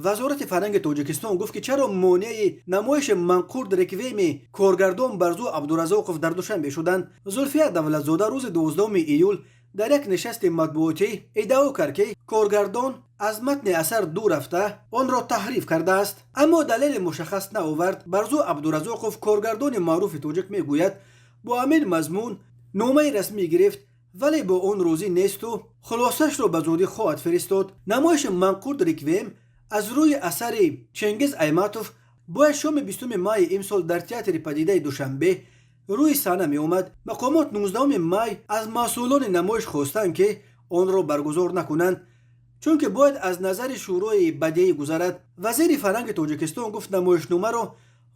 Вазорати фарҳанги Тоҷикистон гуфт, ки чаро монеаи намоиши «Манқурт Реквиеми» коргардон Барзу Абдуразоқов дар Душанбе шуданд. Зулфия Давлатзода рӯзи 12 июл дар як нишасти матбуотӣ иддао кард, ки коргардон аз матни асар дур рафта, онро таҳриф кардааст, аммо далели мушаххас наовард. Барзу Абдуразоқов, коргардони маъруфи тоҷик, мегӯяд, бо ҳамин мазмун номаи расмӣ гирифт, вале бо он розӣ несту хулосашро ба зудӣ хоҳад фиристод. Намоиши «Манқурт Реквием» аз рӯи асари Чингиз Айтматов бояд шоми 20 майи имсол дар театри Падидаи Душанбе рӯи саҳна меомад. Мақомот 19 май аз масъулони намоиш хостанд, ки онро баргузор накунанд, чунки бояд аз назари Шӯрои бадеӣ гузарад. Вазири фарҳанги Тоҷикистон гуфт, намоишномаро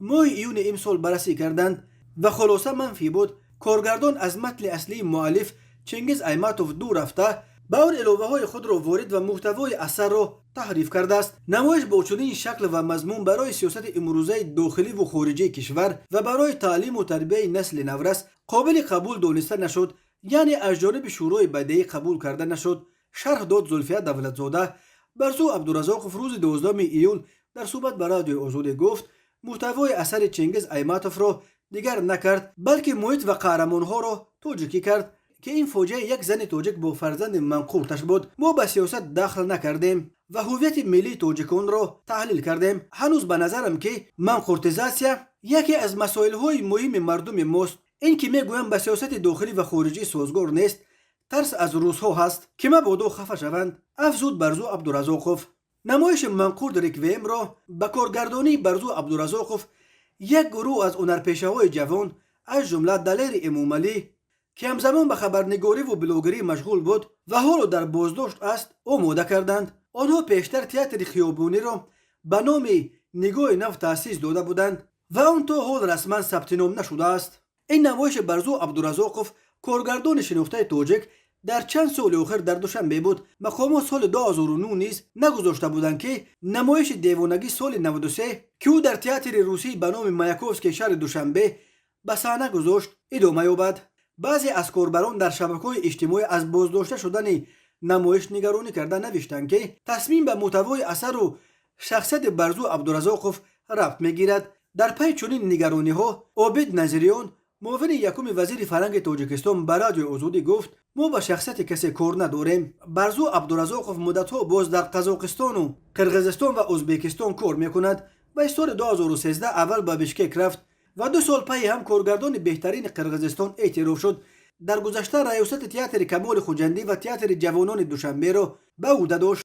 моҳи июни имсол баррасӣ карданд ва хулоса манфӣ буд. Коргардон аз матни аслии муаллиф Чингиз Айтматов дур рафта, ба он иловаҳои худро ворид ва муҳтавои асарро таҳриф кардааст. Намоиш бо чунин шакл ва мазмун барои сиёсати имрӯзаи дохиливу хориҷии кишвар ва барои таълиму тарбияи насли наврас қобили қабул дониста нашуд, яъне аз ҷониби Шӯрои бадеӣ қабул карда нашуд, шарҳ дод Зулфия Давлатзода. Барзу Абдуразоқов рӯзи 12 июл дар суҳбат ба Радиои Озодӣ гуфт, муҳтавои асари Чингиз Айтматовро дигар накард, балки муҳит ва қаҳрамонҳоро тоҷикӣ кард, ки ин фоҷиаи як зани тоҷик бо фарзанди манқурташ буд. Мо ба сиёсат дахл накардем ва ҳуввияти миллии тоҷиконро таҳлил кардем. Ҳанӯз ба назарам, ки манқуртизатсия яке аз масоилҳои муҳими мардуми мост. Ин ки мегӯям, ба сиёсати дохилӣ ва хориҷӣ созгор нест. Тарс аз русҳо ҳаст, ки мабодо хафа шаванд, афзуд Барзу Абдуразоқов. Намоиши «Манқурт Реквиемро» ба коргардонии Барзу Абдуразоқов як гурӯҳ аз ҳунарпешаҳои ҷавон, аз ҷумла Далери Эмомалӣ, ки ҳамзамон ба хабарнигориву блогерӣ машғул буд ва ҳоло дар боздошт аст, омода карданд. Онҳо пештар театри хиёбониро ба номи «Нигоҳи нав» таъсис дода буданд ва он то ҳол расман сабти ном нашудааст. Ин намоиши Барзу Абдуразоқов, коргардони шинохтаи тоҷик, дар чанд соли охир дар Душанбе буд. Мақомот соли 2009 низ нагузошта буданд, ки намоиши «Девонагӣ» соли 93, ки ӯ дар театри русӣ ба номи Маяковский шаҳри Душанбе ба саҳна гузошт, идома ёбад. Баъзе аз корбарон дар шабакаҳои иҷтимоӣ аз боздошта шудани намоиш нигаронӣ карда навиштанд, ки тасмим ба муҳтавои асару шахсияти Барзу Абдуразоқов рабт мегирад. Дар пайи чунин нигарониҳо Обид Назириён, муовини якуми вазири фарҳанги Тоҷикистон, ба Радиои Озодӣ гуфт: «Мо ба шахсияти касе кор надорем. Барзу Абдуразоқов муддатҳо боз дар Қазоқистону Қирғизистон ва Ӯзбекистон кор мекунад ва соли 2013 аввал ба Бишкек рафт ва 2 сол пайи ҳам коргардони беҳтарини Қирғизистон эътироф шуд. Дар гузашта раёсати театри Камоли Хуҷандӣ ва театри ҷавонони Душанберо ба ӯҳда дошт.